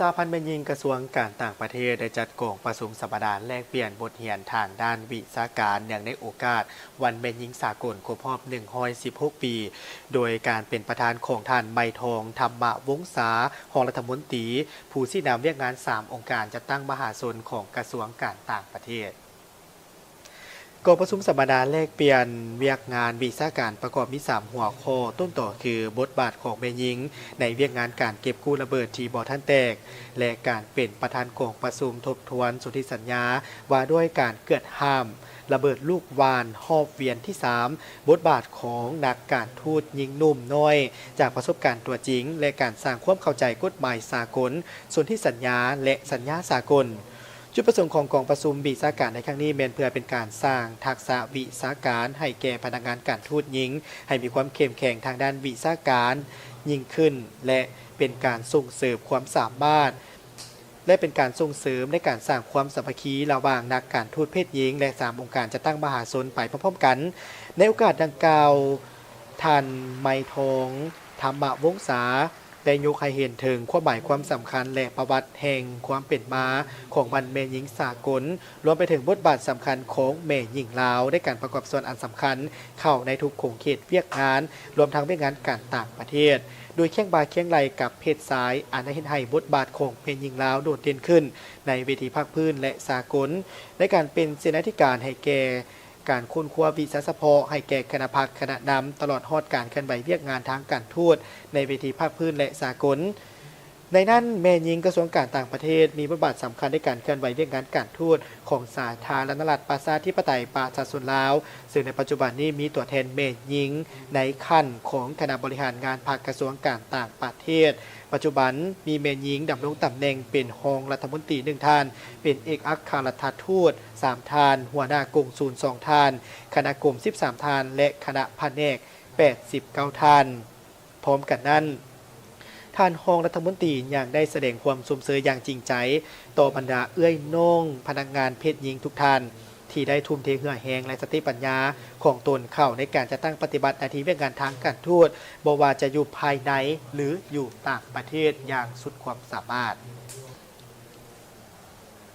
ສະຫະພັນແມ່ຍິງກະຊວງການຕ່າງປະເທດ ໄດ້ຈັດກອງປະຊຸມສຳມະນາແລກປ່ຽນບົດຮຽນທາງດ້ານວິຊາການ ເນື່ອງໃນໂອກາດວັນແມ່ຍິງສາກົນຄົບຮອບໜຶ່ງຮ້ອຍສິບຫົກປີ ໂດຍການເປັນປະທານຂອງທ່ານ ໄມທອງ ທຳມະວົງສາ ຮອງລັດຖະມົນຕີ ຜູ້ຊີ້ນຳວຽກງານສາມອົງການຈັດຕັ້ງມະຫາຊົນຂອງກະຊວງການຕ່າງປະເທດ. ກອງປະຊຸມສຳມະນາແລກປ່ຽນວຽກງານວິຊາການປະກອບມີສາມຫົວຂໍ້ ຕົ້ນຕໍຄື ບົດບາດຂອງແມ່ຍິງໃນວຽກງານການເກັບກູ້ລະເບີດທີ່ບໍ່ທັນແຕກ ແລະ ການເປັນປະທານກອງປະຊຸມທົບທວນສົນທິສັນຍາວ່າດ້ວຍການເກືອດຫ້າມລະເບີດລູກຫວ່ານຮອບວຽນທີສາມ ບົດບາດຂອງນັກການທູດຍິງໜຸ່ມນ້ອຍ ຈາກປະສົບການຕົວຈິງ ແລະ ການສ້າງຄວາມເຂົ້າໃຈກົດໝາຍສາກົນ, ສົນທິສັນຍາ ແລະ ສັນຍາສາກົນ. ຈຸດປະສົງຂອງກອງປະຊຸມວິຊາການໃນຄັ້ງນີ້ແມ່ນເພື່ອເປັນການສ້າງທັກສະວິຊາການໃຫ້ແກ່ພະນັກງານການທູດຍິງ ໃຫ້ມີຄວາມເຂັ້ມແຂງທາງດ້ານວິຊາການຍິ່ງຂຶ້ນ ແລະ ເປັນການສົ່ງເສີມຄວາມສາມາດ ແລະ ເປັນການສົ່ງເສີມໃນການສ້າງຄວາມສາມັກຄີລະຫວ່າງນັກການທູດເພດຍິງ ແລະ ສາມອົງການຈັດຕັ້ງມະຫາຊົນໄປພ້ອມໆກັນ. ໃນໂອກາດດັ່ງກ່າວ, ທ່ານ ໄມທອງ ທຳມະວົງສາ ໄດ້ຍົກໃຫ້ເຫັນເຖິງຄວາມໝາຍຄວາມສຳຄັນ ແລະ ປະຫວັດແຫ່ງຄວາມເປັນມາຂອງວັນແມ່ຍິງສາກົນ, ລວມໄປເຖິງບົດບາດສຳຄັນຂອງແມ່ຍິງລາວໃນການປະກອບສ່ວນອັນສຳຄັນເຂົ້າໃນທຸກຂົງເຂດວຽກງານ, ລວມທັງວຽກງານການຕ່າງປະເທດ, ໂດຍຄຽງບ່າຄຽງໄຫຼ່ກັບເພດຊາຍ, ອັນໄດ້ເຮັດໃຫ້ບົດບາດຂອງແມ່ຍິງລາວໂດດເດັ່ນຂຶ້ນໃນເວທີພາກພື້ນ ແລະ ສາກົນ, ໃນການເປັນເສນາທິການໃຫ້ແກ່ ການຄົ້ນຄວ້າວິຊາສະເພາະໃຫ້ແກ່ຄະນະພັກ, ຄະນະນຳ, ຕະຫຼອດຮອດການເຄື່ອນໄຫວວຽກງານທາງການທູດໃນເວທີພາກພື້ນ ແລະ ສາກົນ. ໃນນັ້ນ, ແມ່ຍິງກະຊວງການຕ່າງປະເທດມີບົດບາດສຳຄັນໃນການເຄື່ອນໄຫວວຽກງານການທູດຂອງສາທາລະນະລັດປະຊາທິປະໄຕປະຊາຊົນລາວ, ເຊິ່ງໃນປັດຈຸບັນນີ້ມີຕົວແທນແມ່ຍິງໃນຂັ້ນຂອງຄະນະບໍລິຫານງານພັກກະຊວງການຕ່າງປະເທດ. ປັດຈຸບັນມີແມ່ຍິງດຳລົງຕຳແໜ່ງເປັນຮອງລັດຖະມົນຕີໜຶ່ງທ່ານ, ເປັນເອກອັກຄະລັດຖະທູດສາມທ່ານ, ຫົວໜ້າກົງສູນສອງທ່ານ, ຄະນະກົມສິບສາມທ່ານ ແລະ ຄະນະພະແນກແປດສິບເກົ້າທ່ານ. ພ້ອມກັນນັ້ນ, ທ່ານຮອງລັດຖະມົນຕີຍັງໄດ້ສະແດງຄວາມຊົມເຊີຍຢ່າງຈິງໃຈຕໍ່ບັນດາເອື້ອຍນ້ອງພະນັກງານເພດຍິງທຸກທ່ານ ທີ່ໄດ້ທຸ່ມເທເຫື່ອແຮງ ແລະ ສະຕິປັນຍາຂອງຕົນເຂົ້າໃນການຈັດຕັ້ງປະຕິບັດໜ້າທີ່ວຽກງານທາງການທູດ, ບໍ່ວ່າຈະຢູ່ພາຍໃນ ຫຼື ຢູ່ຕ່າງປະເທດຢ່າງສຸດຄວາມສາມາດ.